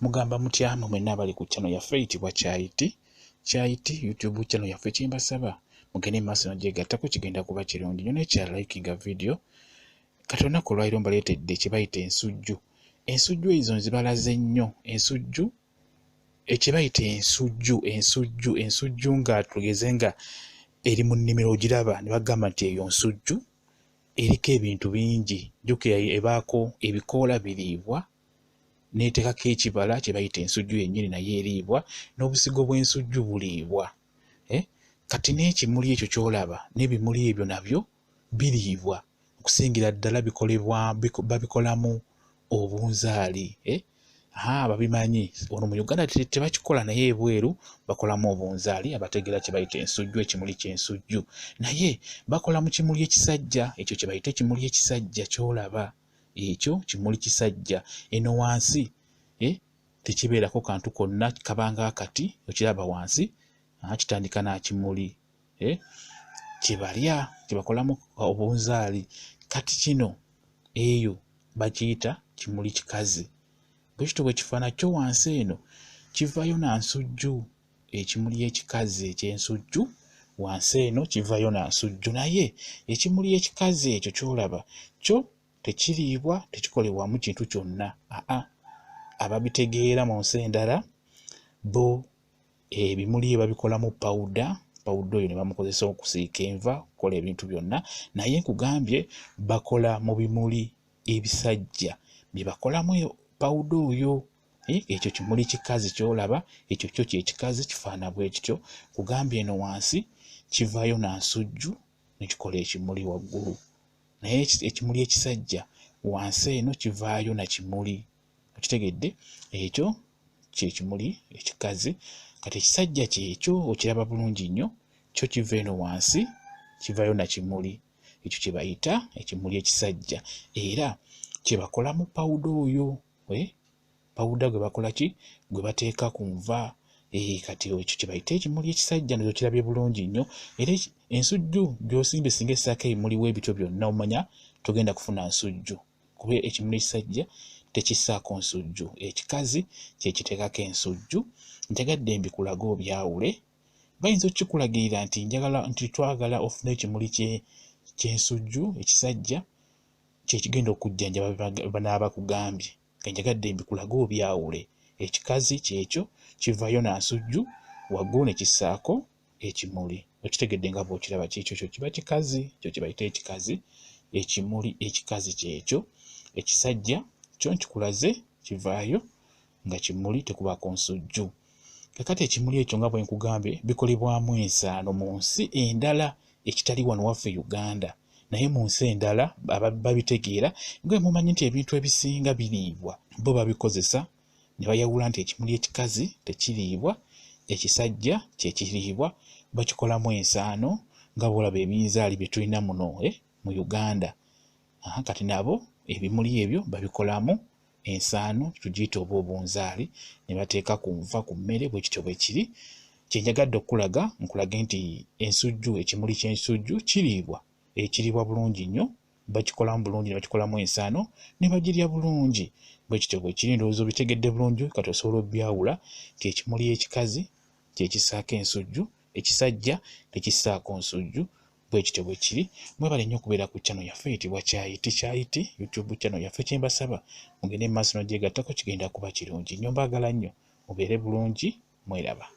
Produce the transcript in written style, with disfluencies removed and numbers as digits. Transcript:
Mugamba mutya mwe mwenna abali ku channel yaffe eyitibwa Kyayiti Kyayiti YouTube channel yaffe, kyembasaba mugende mu maaso nogyegattako, kigenda kuba kirungi nnyo. N'ekirala, likinga video. Kati olunaku olwaliro mbaleetedde kye bayita ensujju. Ensujju ezo nzibalaze nnyo. Ensujju ekye bayita ensujju, ensujju, ensujju nga tugeze nga eri mu nnimiro ogiraba ne bagamba nti eyo nsujju, eriko ebintu bingi. Jjukira ebaako ebikoola biriibwa, n'eteekako ekibala kye bayita ensujju yennyini naye eriibwa, n'obusigo bw'ensujju buliibwa. Eh? Kati n'ekimuli ekyo ky'olaba n'ebimuli ebyo nabyo biriibwa, okusingira ddala bikolebwa babikolamu obunzaali. Eh? Haa, babimanyi ono mu Uganda tebakikola, naye ebweru bakolamu obunzaali. Abategeera kye bayita ensujju, ekimuli ky'ensujju, naye bakola mu kimuli ekisajja ekyo kye bayita ekimuli ekisajja ky'olaba ekyo kimuli kisajja. Eno wansi, eh, tekibeerako kantu konna, kabanga akati okiraba wansi kitandika n'akimuli, eh, kye balya, kye bakolamu obunzaali. Kati kino eyo bakiyita kimuli kikazi, bwe kityo bwe kifaana kyo. Wansi eno kivaayo na nsujju. Ekimuli ekikazi eky'ensujju wansi eno kivaayo na nsujju, naye ekimuli ekikazi ekyo ky'olaba kyo tekiriibwa, tekikolebwamu kintu kyonna. Aa, ababitegeera mu nsi endala bo ebimuli ebyo babikolamu pawuda, pawuda oyo ne bamukozesa okusiika enva, okukola ebintu byonna. Naye nkugambye bakola mu bimuli ebisajja bye bakolamu pawuda oyo. Ekyo kimuli kikazi ky'olaba ekyo kyo kyekikazi, kifaana bwe kityo. Kugambye eno wansi kivaayo na nsujju ne kikola ekimuli waggulu, naye ekimuli ekisajja wansi eno kivaayo na kimuli. Okitegedde? Ekyo kyekimuli ekikazi. Kati ekisajja kyekyo okiraba bulungi nnyo, kyo kiva eno wansi kivaayo na kimuli. Ekyo kye bayita ekimuli ekisajja, era kye bakolamu pawuda oyo, eh? Pawuda gwe bakola ki, gwe bateeka ku nva. Kati ekyo kye bayita ekimuli ekisajja, ndozo kirabye bulungi nnyo. Era ensujju gy'osimbye singa essaako ebimuli w'ebityo byonna, omanya togenda kufuna nsujju, kuba ekimuli ekisajja tekissaako nsujju, ekikazi kye kiteekako ensujju. Njagadde mbikulage obyawule. Bayinza okukikulagirira nti njagala nti twagala ofune ekimuli ky'ensujju ekisajja kyekigenda okujjanjaba banaaba bakugambye. Njagadde mbikulage obyawule. Ekikazi kyekyo kivaayo na nsujju waggulu ne kissaako ekimuli. Okitegedde nga bw'okiraba? Kikyo kyo kiba kikazi, kyo kye bayita ekikazi, ekimuli ekikazi kyekyo. Ekisajja kyo nkikulaze, kivaayo nga kimuli, tekubaako nsujju. Kakati ekimuli ekyo nga bwe nkugambye bikolebwamu ensaano mu nsi endala ekitali wano waffe Uganda, naye mu nsi endala babitegeera. Nga mumanyi nti ebintu ebisinga biriibwa, bo babikozesa ne bayawula nti ekimuli ekikazi tekiriibwa, ekisajja kye kiriibwa, bakikolamu ensaano nga bw'olaba ebinzaali bye tulina muno, eh, mu Uganda. Aha, kati nabo ebimuli ebyo babikolamu ensaano tugiyita oba obunzaali ne bateeka ku nva, ku mmere. Bwe kityo bwe kiri. Kye njagadde okukulaga, nkulage nti ensujju, ekimuli ky'ensujju kiriibwa, ekiriibwa bulungi nnyo, bakikolamu bulungi ne bakikolamu ensaano ne bagirya bulungi. Bwe kityo bwe kiri. Ndowooza obitegedde bulungi, kati osobola obyawula nti ekimuli ekikazi kye kissaako ensujju, ekisajja tekissaako nsujju. Bwe kityo bwe kiri. Mwebale nnyo okubeera ku channel yaffe eyitibwa Kyayiti Kyayiti YouTube channel yaffe. Kye mbasaba mugende mu maaso n'ogyegattako, kigenda kuba kirungi nnyo. Mbaagala nnyo, mubeere bulungi, mweraba.